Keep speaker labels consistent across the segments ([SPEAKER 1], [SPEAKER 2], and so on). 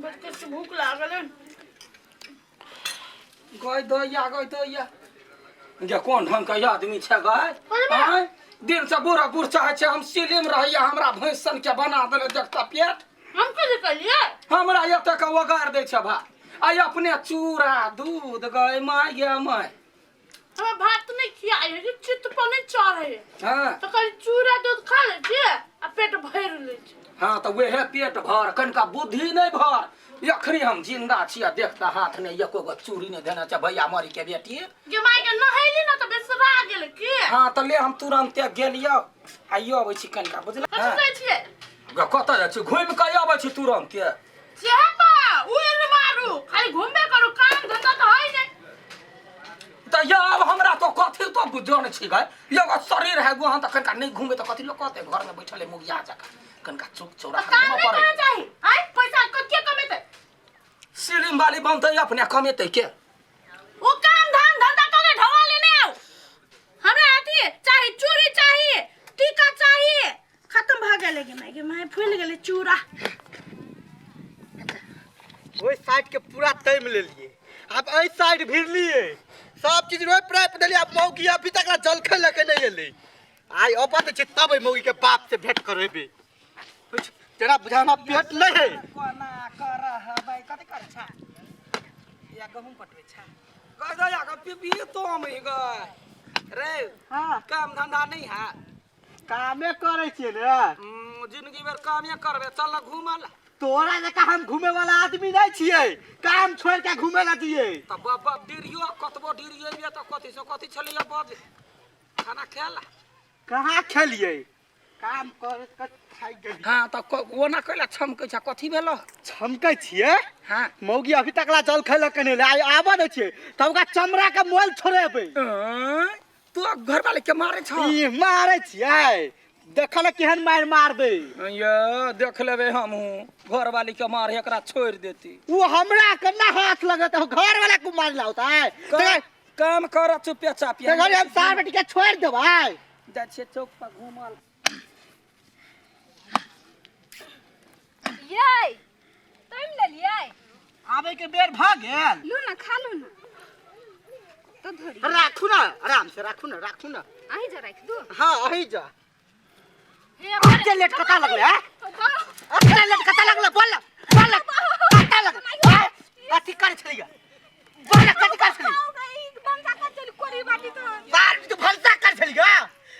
[SPEAKER 1] बच्चे से भूख लागल है।
[SPEAKER 2] गय दैया, गय दैया गे, कोन ढंग के आदमी छै गय? आँय, दिन से बूढ़ा बूढ़ चाहे छै हम सिलिम रहैया, हमरा भैंस सन के बना देले। देखता पेट।
[SPEAKER 1] हम कथी कहलियै?
[SPEAKER 2] हमरा एते के ओगार दै छै भाय, आइ अपने चूड़ा दूध। गय माय, गे माय।
[SPEAKER 1] हमरा भात नहि खियाइ है, चित्त पर नहि चढ़ै है।
[SPEAKER 2] हाँ।
[SPEAKER 1] तऽ कहली चूड़ा दूध खा लै छियै आ पेट भरि लै छै।
[SPEAKER 2] हाँ, तऽ वएह पेट भर, कनिका बुद्धि नहि भर। अखनी हम जिंदा छी आ देखता हाथ नहि एको गो चूड़ी नहि देने छै भैया मरी के बेटी।
[SPEAKER 1] गे माय के, नहैली ना तऽ बेसरा गेल की?
[SPEAKER 2] हाँ, तऽ ले, हम तुरन्ते गेलियौ, आइयो अबै छी कनिका, बुझल?
[SPEAKER 1] कथी जाइ छियै?
[SPEAKER 2] गे, कतऽ जाइ छी? घुमि कऽ अबै छी तुरन्ते।
[SPEAKER 1] सेहे तऽ उड़ि मारू, खाली घुमबे करू, काम धंधा तऽ है नहि।
[SPEAKER 2] तऽ ये अब हमरा तो कथी तो जानै छी गए, एगो शरीर है गोहन, तऽ कनिका नहि घुमबै तऽ कथी लोक कहतै? घरमे बैठल है मुगिया जकाँ। कनिका चौक चौरा
[SPEAKER 1] तऽ काम
[SPEAKER 2] घूमऽ
[SPEAKER 1] नहि
[SPEAKER 2] पड़ै।
[SPEAKER 1] करना चाही आइ, पैसा के कमेतै?
[SPEAKER 2] सिलिम वाली बनतै अपने, कमेतै के?
[SPEAKER 1] ओ काम धाम धंधा कऽ के ढवा लेने आउ। हमरा अथी चाही, चूड़ी चाही, टीका चाही। खत्म भऽ गेलै। गे माय, गे माय, फूलि गेलै चूड़ा।
[SPEAKER 3] ओहि साइड के पूरा तैम लेलिए, आब एहि साइड भिड़लिए, सब चीज रोपि रापि देलिए। आब मौगी अभी तक ला जलखै लऽ के नहि एलै। आइ अबत छै तब एहि मौगी के बाप से भेंट करेबै। तेरा बुझा हमरा पेट नहीं है।
[SPEAKER 2] कोना करहबै? कथी करै छै या गहूम पटबै छै? गय दया ग, पीबी तो हम गय रे।
[SPEAKER 3] हाँ।
[SPEAKER 2] काम धंधा नहीं है?
[SPEAKER 3] कामे करै छियै ने।
[SPEAKER 2] जिंदगी भर कामे करबे? चल ना घूमल।
[SPEAKER 3] तोरा जकाँ हम घूमे वाला आदमी नहीं छियै, काम छोड़ के घूमे ला दिए।
[SPEAKER 2] तऽ बाप बाप डिरियो, कतबो डिरियेबियै तऽ कथी से कथी छलैया? बज, खाना खेला?
[SPEAKER 3] कहाँ खेलियै, काम कर कर थाकि गेलियै।
[SPEAKER 2] हाँ, तऽ ओना कैला छमकै छै? कथी भेलो?
[SPEAKER 3] छमकै छियै?
[SPEAKER 2] हाँ।
[SPEAKER 3] मौगी अभी तक ला जल खैलक नहि, आइ आबऽ दै छियै तब ओकरा चमड़ा के मोल छोड़ेबै।
[SPEAKER 2] आँय, तू घर वाले के मारे छ?
[SPEAKER 3] ई मारै छियै, देखल केहन मारि मारबै।
[SPEAKER 2] ये देख लेबै हमहूँ, घर वाली के मारे एकरा छोड़ि देती।
[SPEAKER 3] ओ हमरा केना हाथ लगत? घर वाला को मार लाउता।
[SPEAKER 2] काम कर चुपे चापी।
[SPEAKER 3] घरे हम सार बेटी के छोड़ि देबै।
[SPEAKER 2] जाइ छियै चौक पर घूमल।
[SPEAKER 4] यै, तोड़ि लेलियै?
[SPEAKER 3] आबै के बेर भऽ गेल।
[SPEAKER 4] लू ना, खा लू ना तो धरी।
[SPEAKER 3] राखू ना, आराम से राखू ना, राखू ना।
[SPEAKER 4] अहीं जा राखि दू।
[SPEAKER 3] हाँ, अहीं जा।
[SPEAKER 1] हे।
[SPEAKER 3] अते लेट कता लगले हैं? अते लेट कता लगले? बोल ना, बोल ना, कता लगले आय? अथी कर छलियै, बोल ना, कथी कर छलियै? बार तू भलसा कर छलियै।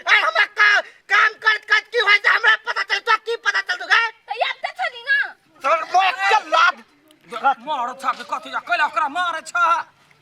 [SPEAKER 3] आय हमरा का, काम करत करत की होइ छै हमरा पता चल, तो की पता चल गे? तोर मोर के लाद।
[SPEAKER 2] मार छ के कथी जा कैला ओकरा मारे छ?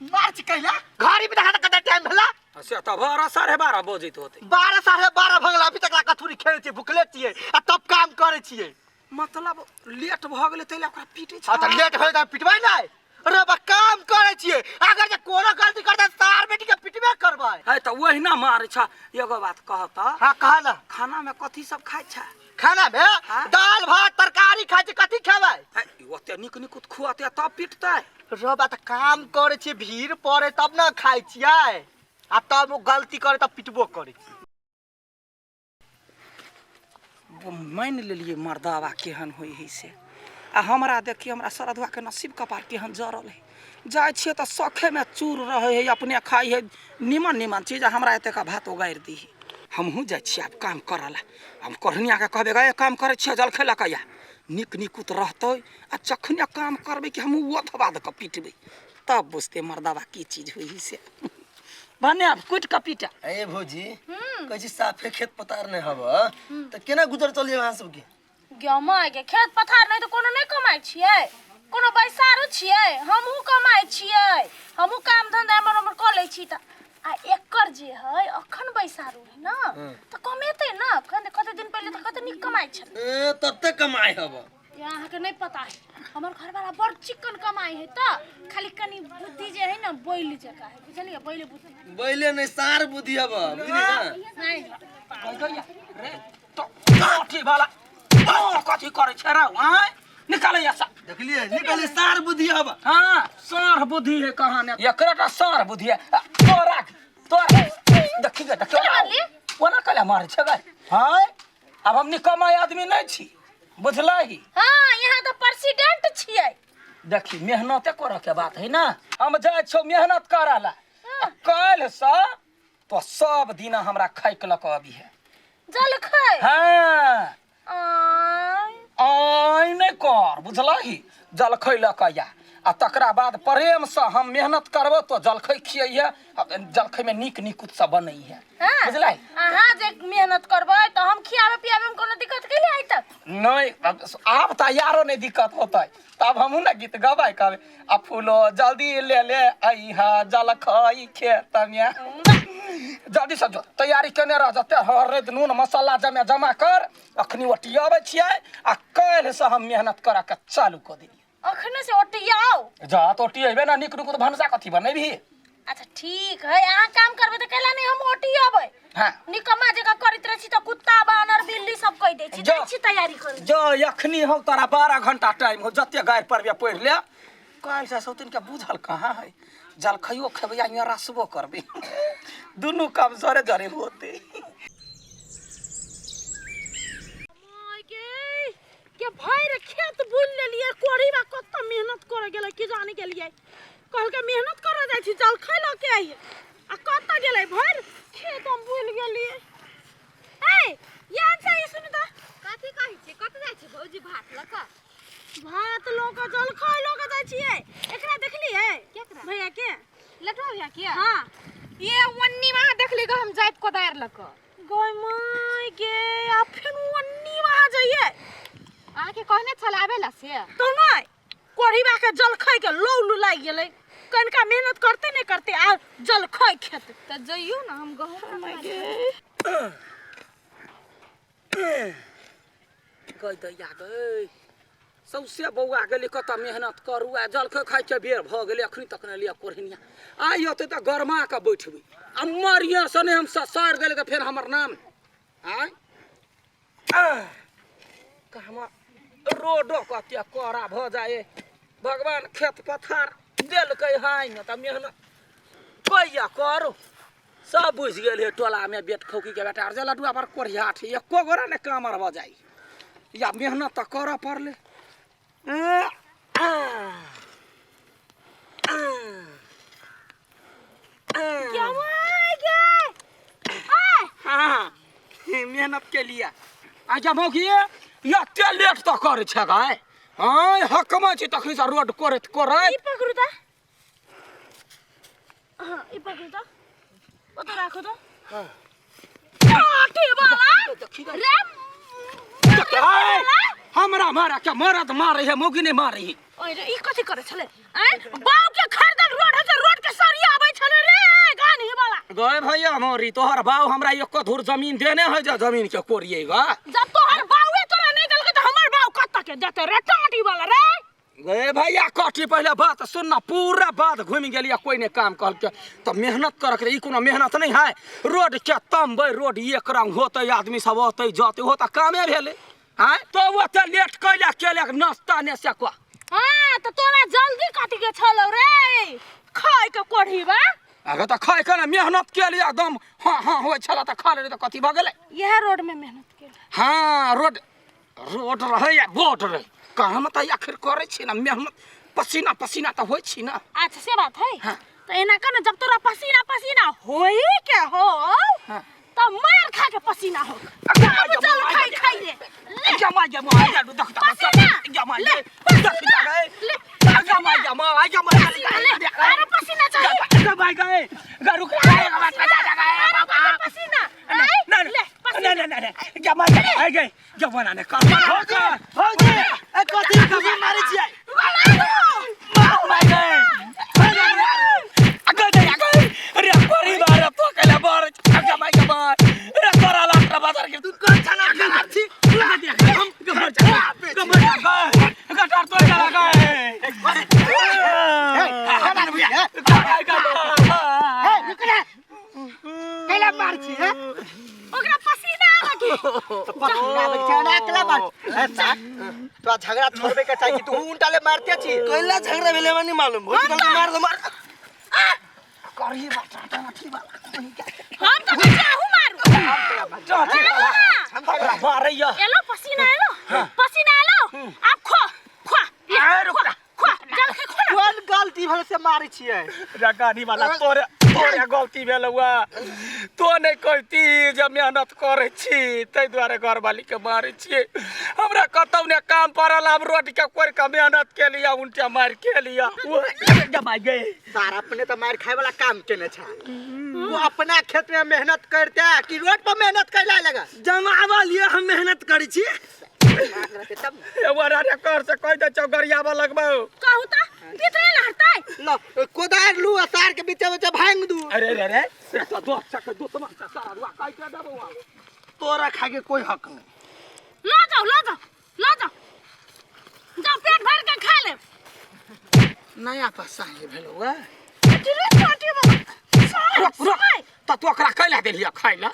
[SPEAKER 3] मार छी कैला? घड़ी में देखा त कते टाइम भेला।
[SPEAKER 2] से तऽ 12 12:30 बजैत होतै।
[SPEAKER 3] 12 12:30 भऽ गेल, अभी तक ला कथूरी खेले छियै, भुखले छियै आ तब काम करै छियै।
[SPEAKER 2] मतलब लेट भऽ गेलै ताहि लए ओकरा पीटै छ?
[SPEAKER 3] हाँ, तऽ लेट भेल तऽ पिटबै नहि? अरे बा, काम करै छियै, अगर जे कोनो गलती करतै सार बेटी के पिटबे करबै।
[SPEAKER 2] है तऽ ओहिना मारै छ। एगो बात कह तऽ।
[SPEAKER 3] हाँ, कह ना।
[SPEAKER 2] खाना में कथी सब खाइ छ?
[SPEAKER 3] खाना में?
[SPEAKER 2] हाँ?
[SPEAKER 3] दाल भात तरकारी खाइ छियै, कथी खेबै?
[SPEAKER 2] है, ओते नीक नीक खुआते तब पिटतै?
[SPEAKER 3] रे बा, तऽ काम करै छियै, भीड़ पड़े तब ने खाइ छियै, आ तब ओ गलती करे तब पिटबो करै छियै।
[SPEAKER 2] मानि लेलियै मर्दाबा केहन होइ हइ से। आ हमरा देखियै, हमरा सरधुआके नसीब कपार केहन जरल हइ। जाइ छियै तऽ सखेमे चूर रहै हइ, अपने खाइ हइ निमन निमन चीज, आ हमरा एतेक भात उगारि दी हइ। हमहूँ जाइ छियै आब काम करऽ लए। हम कोढ़नियाके कहबै गै, काम करै छियै, जलखै लऽ कऽ आ नीक निकुत रहतै। आ जखने काम करबै कि हमहूँ ओथबा दऽ कऽ पिटबै, तब बुझतै मर्दाबा की चीज होइ हइ से। भने आब कुटि कऽ पीटै।
[SPEAKER 5] ए भौजी, कहै छी साफे खेत पथार नहि हब तऽ केना गुजर चलिए अहाँ सबके?
[SPEAKER 1] गेमा गे, खेत पथार नहि तऽ कोनो नहि कमाइ छियै? कोनो बैसारू छियै? हमहूँ कमाइ छियै, हमहूँ काम धंधा एम्हर ओम्हर कऽ लै छी। तऽ आ एकर जे है अखन बैसारू है ने, तऽ कमेतै ने? अखन कते दिन पहिले तऽ कते नीक कमाइ छलै।
[SPEAKER 5] ए, तते कमाइ हब?
[SPEAKER 1] ये अहाँके नहि पता है, हमर घरवाला बड़ चिकन कमाइ है। तऽ खाली कनि बुद्धि जे है ने बैल जकाँ है, बुझलियै? बैल बुद्धि।
[SPEAKER 5] बैले नहि, सार बुद्धि हब, बुझली ना?
[SPEAKER 1] नहि।
[SPEAKER 2] कहि रे तो कथी वाला तो कथी करै छै रे? आँय, निकालै ऐसा।
[SPEAKER 5] देखलियै, निकले सार बुद्धि हब।
[SPEAKER 2] हाँ, सार बुद्धि है कहाँ ने, एकरा टा सार बुद्धि है। आ, तोरा तोरा देखी गे, देखी।
[SPEAKER 1] मारली?
[SPEAKER 2] ओना कला मारै छै गे? हाँ, आब हम निकम्मा आदमी नहि छी, बुझलही?
[SPEAKER 1] हाँ, यहाँ तऽ प्रेसिडेंट छियै।
[SPEAKER 2] देखी मेहनते करऽ के बात है ना। हम जाइ छौ मेहनत करऽ ला, आ काल्हि से तो सब दिन हमरा खाइ के लऽ कऽ अबी है
[SPEAKER 1] जलखै।
[SPEAKER 2] हाँ।
[SPEAKER 1] आय।
[SPEAKER 2] आइ नहि कर, बुझलही? जलखै लऽ कऽ आ, आ तकरा बाद प्रेमसँ हम मेहनत करबो तो जलखै खियैहे, आ जलखैमे नीक नीकुत सब बनैहे।
[SPEAKER 1] हाँ।
[SPEAKER 2] बुझलही?
[SPEAKER 1] अहाँ जे मेहनत करबै तऽ हम खियाबे पियाबे में कोनो दिक्कत के आइ तक
[SPEAKER 2] नहीं, आब तऽ यारो नहीं दिक्कत होतै, तब हमहूँ ने गीत गबै कहबै, आ फूलो जल्दी ले ले अइहा जलखै खेतमे। जल्दी से जो तैयारी केने रह, जते हरद नून मसाला जमे जमा कर, अखनी ओटियाबै छियै, आ काल्हि से हम मेहनत करऽ के चालू कऽ देलियै।
[SPEAKER 1] अखने से ओटियाओ?
[SPEAKER 2] जा तऽ ओटियेबे ना, नीक नुकुत भनसा कथी बनेबही?
[SPEAKER 1] अच्छा ठीक है, अहाँ काम करबै तऽ कैला नहीं हम ओटियेबै।
[SPEAKER 2] हाँ।
[SPEAKER 1] निकम्मा जकाँ करैत रहै छी तऽ कुत्ता बानर बिल्ली सब कहि दै छी।
[SPEAKER 2] जा।
[SPEAKER 1] जाइ छी तैयारी करै।
[SPEAKER 2] जो अखनी हम तोरा 12 घंटा टाइम हो, जते गारि पढ़बे पढ़ि ले। काल्हि से सौतिन के बुझल कहाँ है, जलखैयो खेबै आ हियाँ रसबो करबै, दुनू काम जरे जरे होते।
[SPEAKER 1] माय गे, के भरि खेत बुनि लेलियै, कोड़ी बा कत मेहनत करे गेलै की जाने गेलियै। कहलकै मेहनत करे जाइ छी जलखै लऽ के आइए, आ कत गेलै भरि खेत हम बुनि गेलियै। ए यहाँ से ई सुन तऽ।
[SPEAKER 4] कथी कहै छी? कत जाइ छी भौजी भात लऽ कऽ?
[SPEAKER 1] भात लऽ कऽ जलखै लऽ कऽ जाइ छियै। एकरा देखलियै?
[SPEAKER 4] केकरा?
[SPEAKER 1] भैया के।
[SPEAKER 4] लटुआ भैया के?
[SPEAKER 1] हाँ।
[SPEAKER 4] ये ओन्नी वहाँ देखली गो हम जाइत कोदारि लऽ कऽ।
[SPEAKER 1] गय माय गे, आ फेर ओन्नी वहाँ जाइए?
[SPEAKER 4] अहाँके कहने छल आबै ला से।
[SPEAKER 1] तो नहि कोढ़ीबा के जलखै के लौ लागि गेलै, कनिका मेहनत करते नहि करते आ जलखै खेतै।
[SPEAKER 4] तऽ जइयौ ने, हम गहूँम
[SPEAKER 1] माय गे।
[SPEAKER 2] गै दैया गै, सौसे बौआ गेलै कतऽ मेहनत करू, आ जलखै खाइके बेर भऽ गेलै, अखनी तक नहि लिअ कोढ़िनिया। आइ अतै तऽ गरमा कऽ बैठबै, आ मरिया से नहि हम ससारि देलै तऽ फेर हमर नाम आँय। कहमा रोडो कते कड़ा भऽ जाइ, भगवान खेत पथार देलकै हाइ ने तऽ मेहनत कैया करू। सब बुझि गेल हे टोलामे बेट खौकीके बेटा आर जे लडुआ पर कोढ़िया छै, एको गोरा नहि कामर भऽ जाइ, या मेहनत तऽ करऽ पड़लै।
[SPEAKER 1] गे माय गे। आय।
[SPEAKER 2] हाँ, मेहनत के लिए आ मौगी एते लेट तऽ करै छै गाय। हाँ, हकमै छी तखनी से रोड करैत करैत।
[SPEAKER 1] ई पकड़ू तऽ। हाँ, ई पकड़ू तऽ, ओतऽ राखू तऽ। काटे वाला रे।
[SPEAKER 2] हमरा मारा के मरद मारे है, मौगी नहीं मारे है।
[SPEAKER 1] ओए रे, ई कथी करै छलै? आँय, बाप के खरीदल रोड है, रोड के सरिया आबै छलै रे गानी वाला।
[SPEAKER 2] गए भैया मोरी, तोहर बाऊ हमरा एको धूर जमीन देने है जे जमीन के कोरिएगा?
[SPEAKER 1] जब तोहर बाउए तोरा नहीं देलकै तऽ हमर बाऊ कतऽ के देतै रे टाटी वाला रे?
[SPEAKER 2] गए भैया कथी, पहले बात सुन ना, पूरा बात घूमि गेलियै, कोई नहीं काम कहलकै तऽ मेहनत करक रे। ई कोनो मेहनत नहीं है? रोड के तमबै, रोड एक रंग होतै, आदमी सब अतै जतै, हो तऽ कामे भेलै। आँय, तो ओते लेट कैला केले नाश्ता ने से कह।
[SPEAKER 1] हाँ तऽ तोरा जल्दी कथी के छलौ रे खाय के कोढ़ी बा?
[SPEAKER 2] अगर तऽ खाय के ने मेहनत केलियै एकदम, हाँ हाँ होइ छलै तऽ खा लेलियै, तऽ कथी भऽ गेलै?
[SPEAKER 1] इएह रोड में मेहनत केले?
[SPEAKER 2] हाँ, रोड रोड रहै या बोर्ड रहै, काम तऽ आखिर करै छी ने, मेहनत पसीना पसीना तऽ होइ छी ना।
[SPEAKER 1] अच्छा से बात है।
[SPEAKER 2] हाँ।
[SPEAKER 1] तो एना कर ना, जब तोरा पसीना पसीना होई के हो।
[SPEAKER 2] हाँ।
[SPEAKER 1] तो मार खा के पसीना हो। अब चल खाई खाई ले।
[SPEAKER 2] जमा जमा आ जा देख।
[SPEAKER 1] पसीना।
[SPEAKER 2] जमा
[SPEAKER 1] ले,
[SPEAKER 2] ले।
[SPEAKER 1] पसीना। ले।
[SPEAKER 2] जमा जमा आ जमा।
[SPEAKER 1] पसीना ले, अरे पसीना चाहिए।
[SPEAKER 2] जमा गए रुक
[SPEAKER 1] अरे कते पसीना। आय,
[SPEAKER 2] ना।
[SPEAKER 1] ले पसीना।
[SPEAKER 2] ना ना ना, जमा आ गए जमा ना कर।
[SPEAKER 5] भौजी, ए कथी खुशी मारै छियै?
[SPEAKER 2] अरे
[SPEAKER 5] तू कोन छना खराब छी? ए रुक रे, कैला मार छी हे?
[SPEAKER 1] ओकरा पसीना आबऽ के।
[SPEAKER 3] तो पसीना आबै छै ना, अकेला मार ए साथ तोरा झगड़ा छोड़बे के चाही कि तू उल्टा ले मारते छी।
[SPEAKER 5] कैला झगड़ा भेलै हमरा नहीं मालूम। भौजी कहलकै मार दो, मार।
[SPEAKER 1] हम तऽ कहै छी अहूँ मारू। एलो पसीना, एलो पसीना, एलो। आब खो खो, ले, खो खो।
[SPEAKER 3] भेल से मारै छियै।
[SPEAKER 2] रगानी वाला तोरे तोरे गलती भेल हुआ, तो नहीं कहती जे मेहनत करै छी ताहि दुआरे घरवाली के मारै छियै। हमरा कतौ ने काम पड़ल, आब रोड के कोरि के मेहनत के लिया उनटे मारि के लिया जमाइ गए।
[SPEAKER 3] सार अपने तऽ मारि खाय वाला काम केने छै। वो अपना खेत में मेहनत करते कि रोड पर मेहनत कैला लगा?
[SPEAKER 5] जमावा लिए हम मेहनत करै छी।
[SPEAKER 3] तब
[SPEAKER 2] एगो अरे कर से कहि दै छौ गरियाबऽ लगबौ।
[SPEAKER 1] कहू त कितने लहरतै?
[SPEAKER 3] ल कोदार लू आ सार के बीचे बीचे भांग दू।
[SPEAKER 2] अरे रे रे से तो दोस्त के दोस्तमा से सारा रुआ कहि के देबौ।
[SPEAKER 5] तोरा खाके के कोई हक नहीं।
[SPEAKER 1] ल जाओ ल जाओ ल जाओ जाओ पेट भर के खा ले।
[SPEAKER 5] नया पैसा हे भेलौ वा।
[SPEAKER 2] रुक रुक, त तू ओकरा कैला देलियै खाइ ला?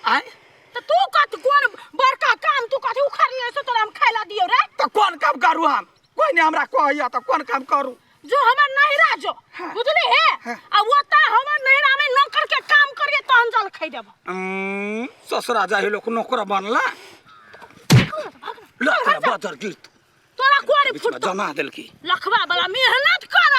[SPEAKER 2] आँय
[SPEAKER 1] त तू कत कोन बड़का काम तू कथी उखाड़लियै से तोरा हम खाइ ला दियौ रे?
[SPEAKER 2] त कोन काम करू हम? कोई नहीं हमरा कहैया त कोन काम करू?
[SPEAKER 1] जो हमर नहिरा जो बुझली हे, आ वो त हमर नहिरा में नौकर के काम करिए तहन जल खाइ देब।
[SPEAKER 2] ससुरा जाहि लोक नौकर बनला ल तोरा बजर गिर
[SPEAKER 1] तोरा कोरी
[SPEAKER 2] बीच में
[SPEAKER 1] फुटतो
[SPEAKER 2] जना देलकी
[SPEAKER 1] लखवा वाला मेहनत कर।